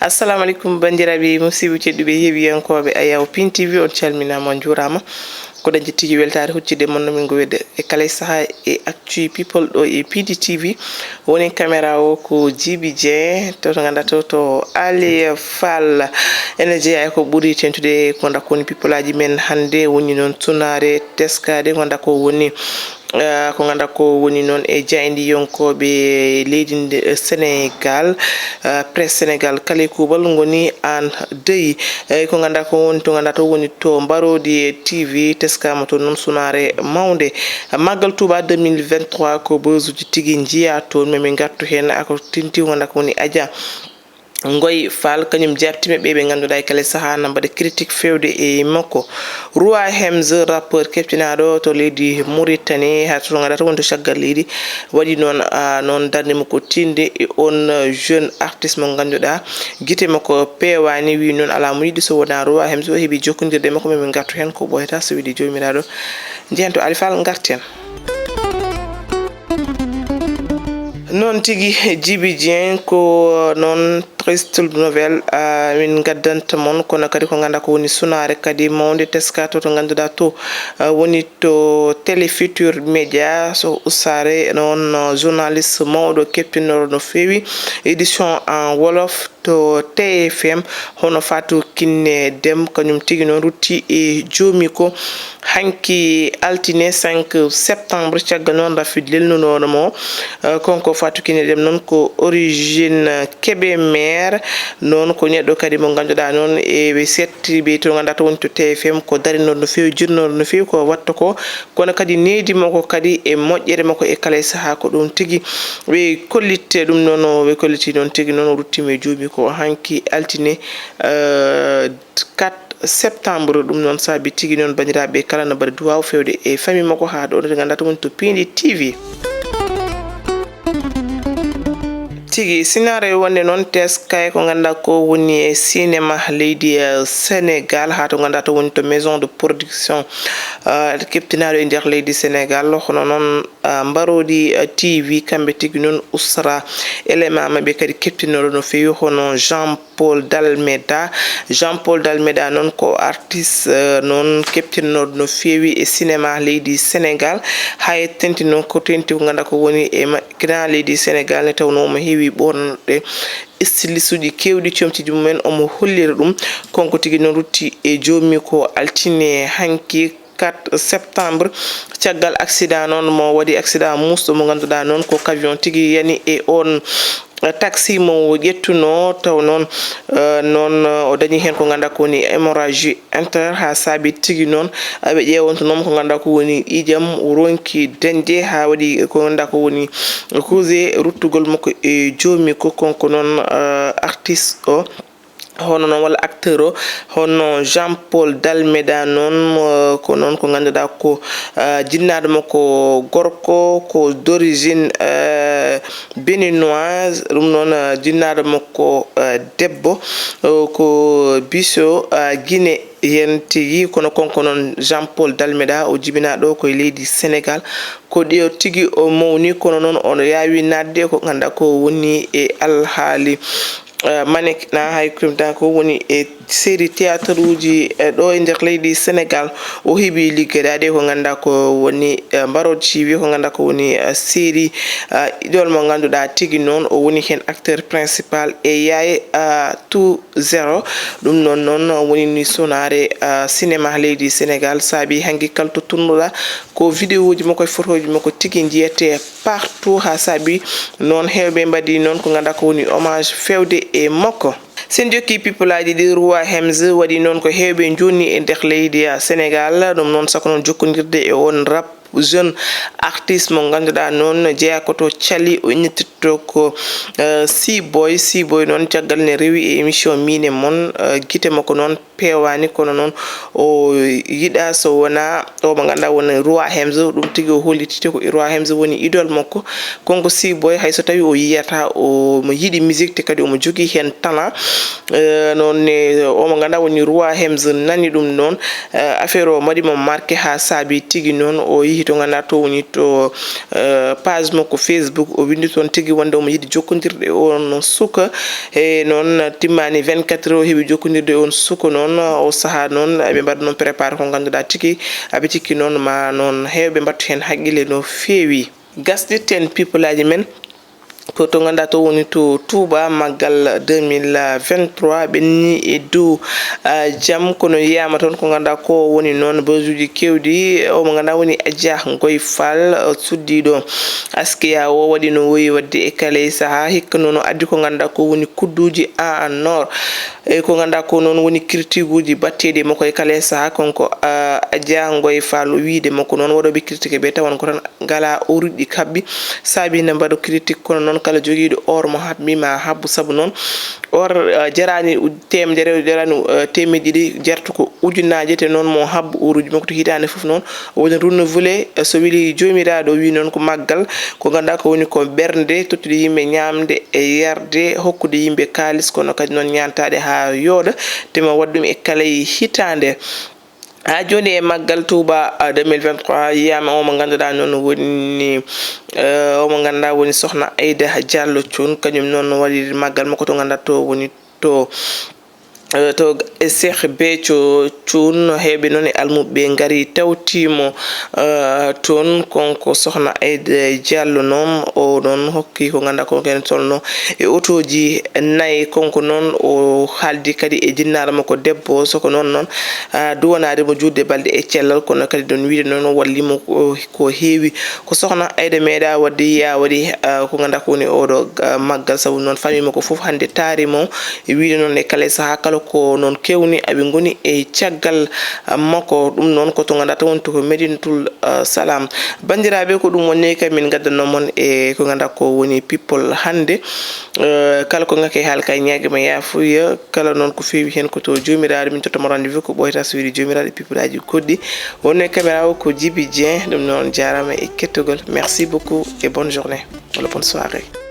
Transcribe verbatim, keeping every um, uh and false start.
Assalamu aleykum, banndiraaɓe musidɓe tedduɓe heɗiyankooɓe Ayaw Pin T V, on calminaama, on njuuraama. Ko dañde tigi weltaare huccitde mon no min ngowede e kala sahaa e actu people ɗo e P D T V. Woni caméra o ko Djiby Dieng, to, to ngannduɗaa to, to Ali Fall. Ene jeyaa e ko ɓuri teeŋtude ko ngannduɗaa ko woni people aji men hannde, woni noon sunaare teskaade ko ngannduɗaa ko woni, eh, ko ngannduɗaa ko woni noon e jaayndiyankooɓe leydi nde, eh, Sénégal, eh, presse Sénégal, kala e kuuɓal ngoni en deuil. Eyyi, ko ngannduɗaa ko woni to, ngannduɗaa to woni to Mbaroodi T V, teskaama toon noon sunaare mawnde. Maggal Touba deux mille vingt-trois ko buzzuuji tigi njiyaa toon, ma min ngartu heen, ako teeŋti ko ngannduɗaa ko woni Adja Ngoy Fall, kañum jaabtiima ɓe ɓe ngannduɗaa e kala sahaa na mbaɗa critique feewde e makko. Roi Hems, rappeur keɓtinaaɗo to leydi Mauritanie, haa to ngannduɗaa to woni to caggal leydi, waɗi noon, ah, noon darnde makko tiiɗnde e on jeune artiste mo ngannduɗaa gite makko peewaani, wi noon alaa mo yiɗi so wonaa Roi Hems. O heɓi jokkondirde makko, ma min ngartu heen ko ɓooyataa, so weli Joomiraaɗo. Njehen to Ali Fall, ngarten. Noon tigi, Djiby Dieng, ko noon triste nouvelle, ah, min ngaddanta mon, kono kadi ko ngannduɗaa ko woni sunaare kadi mawnde teska to, to ngannduɗaa to, ah, woni to Télé Futur Média, so ustaare noon, ah, journaliste mawɗo keɓtinooɗo no feewi édition en wolof to T F M, hono Fatou Kiné Dème, kañum tigi noon rutti e joomi ko hanki altine cinq septembre, caggal noon rafi lelnunooɗo mo. Eh, kanko Fatou Kiné Dème noon ko origine Kébémer, noon ko neɗɗo kadi mo ngannduɗaa noon e ɓe setti ɓe to ngannduɗaa to woni to T F M, ko darinooɗo no feewi, jirnooɗo no feewi ko watta ko, kono kadi needi makko kadi e moƴƴere makko e kala e sahaa ko ɗum tigi ɓe kollitte ɗum noon, o ɓe kolliti noon tigi noon o ruttiima e joomi ko hanki altine, eh, quatre septembre. Ɗum noon saabi tigi noon banndiraaɓe kala no mbaɗa duwaaw feewde e famille makko haa ɗo nde ngannduɗaa to woni to Piindi T V. Tigi, sunaare wonde noon teska e ko ngannduɗaa ko woni e cinéma leydi, eh, Sénégal, haa to ngannduɗaa to woni to maison de production, eh, keɓtinaaɗo e nder leydi Sénégal, hono noon, eh, Mbaroodi, eh, T V, kamɓe tigi noon usra élément maɓɓe kadi keɓtinooɗo no feewi, hono Jean Paul Dalméda. Jean Paul Dalméda noon ko artiste, eh, noon keɓtinooɗo no feewi e cinéma leydi Sénégal. Haa e teeŋti noon ko teeŋti ko ngannduɗaa ko woni e ma-, kina leydi Sénégal ne tawnoo omo heewi ɓoornorde styliste uji keewɗi, comciji mumen omo hollira ɗum. Kanko tigi noon rutti e joomi ko altine hanki quatre septembre, caggal accident noon mo waɗi, accident muusɗo mo ngannduɗaa noon ko camion tigi yani e on taxi mo ƴettunoo, taw noon, eh, noon, eh, o dañi heen ko ngannduɗaa ko woni hémorragie interne, haa saabi tigi noon, eh, ɓe ƴeewonto noon ko ngannduɗaa ko woni ƴiiƴam, o ronki dañde haa waɗi ko ngannduɗaa ko woni causé ruttugol makko e joomi ko, kanko noon, eh, artiste o. Hono noon walla acteur o, hono Jean Paul Dalméda noon, mo, ko noon ko ngannduɗaa ko, ah, jinnaaɗo makko gorko, ko d'origine, eh, béninoise, ɗum noon, ah, jinnaaɗo makko, eh, debbo, oh, ko Bissau, ah, Guinée yen tigi, kono kanko noon Jean Paul Dalméda o jibinaa ɗo ko e leydi Sénégal. Ko ɗo tigi o mawni, kono noon o yaawi naatde ko ngannduɗaa ko woni e alhaali eh, mannequinat, hay ko ngannduɗaa ko woni e série théâtre uji, eh, ɗo e nder leydi Sénégal. O heɓi liggeɗaade ko ngannduɗaa ko woni, eh, Mbaroodi T V, ko ngannduɗaa ko woni, eh, série, eh, Idole mo ngannduɗaa tigi noon o woni heen acteur principal e Yaye, eh, Tout Zéro. Ɗum noon, noon woni ni sunaare, eh, cinéma leydi Sénégal, saabi hanki kala to tournuɗaa ko vidéo ji makko e photo ji makko tigi njiyetee partout, haa saabi noon heewɓe mbaɗi noon ko ngannduɗaa ko woni hommage feewde e makko. Sen jokki people aji ɗi, Roi Hems waɗi noon ko heewɓe njoɗni e nder leydi, ah, Sénégal, ɗum noon sago noon jokkondirde e on rap jeune artiste mo ngannduɗaa noon jeyaa ko to Cali, o innirtoo ko, eh, C-Boy. C-Boy noon caggal ne rewi e émission Miin e Mon, eh, gite makko noon peewaani, kono noon o yiɗaa so wonaa o mo ngannduɗaa woni Roi Hems, ɗum tigi o hollitike ko Roi Hems woni idole makko. Kanko C-Boy, hay so tawii o yiyataa, omo yiɗi musique, te kadi omo jogii heen talent. Eh, noon ne, o mo ngannduɗaa woni Roi Hems nani ɗum noon. Eh, affaire o mbaɗi mo marqué haa saabi tigi noon o yehi to ngannduɗaa to woni to, eh, page makko Facebook, o winndi toon tigi wonde omo yiɗi jokkondirde e on suka. E noon timmaani vingt-quatre heures o heɓi jokkondirde e on suka noon, o sahaa noon eɓe mbaɗa noon préparé ko ngannduɗaa tigi, aɓe cikki noon ma noon heewɓe mbattu heen haqqille no feewi. Gasɗirten people aji men. Ko to ngannduɗaa to woni to Touba, maggal deux mille vingt-trois ɓenni e dow, ah, jam, kono yiyaama toon ko ngannduɗaa ko woni noon buzzuuji keewɗi. O mo ngannduɗaa woni Adja Ngoy Fall, ah, suddiiɗo Askia o, waɗi no woyi waɗde e kala e sahaa. Hikka noon o addi ko ngannduɗaa ko woni kudduuji en or. E ko ngannduɗaa ko noon woni kirtiguuji batteeɗi e makko e kala e sahaa. Kanko, ah, Adja Ngoy Fall, o wiyde makko noon waɗooɓe critique ɓe tawan ko tan ngalaa oruuji ɗi kaɓɓi. Saabi ne mbaɗa critique, kono noon kala jogiiɗo or mo haɓɓi ma haɓɓu, sabu noon or, ah, jaraani u-, teemedere, jaraani, ah, teemedde ɗiɗi, jarata ko ujunnaaje, te noon mo haɓɓu oruuji makko to hitaande fof noon o woni renouvelé. Eh, so weli Joomiraaɗo, o wi noon ko maggal, ko ngannduɗaa ko woni ko ɓernde, tottude yimɓe ñaamde e yarde, hokkude yimɓe kaalis, kono kadi noon ñaantaade haa yooɗa, te ma waɗ ɗum e kala e hitaande. Haa jooni e maggal Touba, ah, deux mille vingt-trois, yiyaama o mo ngannduɗaa noon woni, eh, o mo ngannduɗaa woni Sokhna Aïda Diallo Thioune, kañum noon waɗi maggal makko to ngannduɗaa to woni to, eh, to e Cheikh Béthio Thioune, heewɓe noon e almuɓe ngari tawti mo, eh, toon. Kanko Sokhna Aïda Diallo noon, o noon hokki ko ngannduɗaa ko ken tolno e otooji nayi. Kanko noon o haaldi kadi e jinnaaro makko debbo, so ko noon noon, ah, duwanaade mo juutde balɗe e cellal, kono kadi ɗon wiyde noon o walli mo ko, ko heewi. Ko Sokhna Aïda meeɗa waɗde yiya waɗi, ah, ko ngannduɗaa ko woni oɗo, ah, maggal, sabu noon famille makko fof hannde taari mo. E wiyde noon e kala e sahaa kala ko noon kewni aɓe ngoni e caggal, ah, makko. Ɗum noon ko to ngannduɗaa to woni to ko Medinatul, ah, Salam. Banndiraaɓe, ko ɗum woni ka min ngaddanno mon e ko ngannduɗaa ko woni people hannde. Eh, kala ko ngakki e haala ka ñaagi ma yaafuya, kala noon ko feewi heen ko to Joomiraaɗo, min tottamo rendez-vous ko ɓooyata so weli Joomiraaɗo e people aji goɗɗi. Wonno e caméra o ko Djiby Dieng, ɗum noon jaaraama e kettogol. Merci beaucoup et bonne journée walla bonne soirée.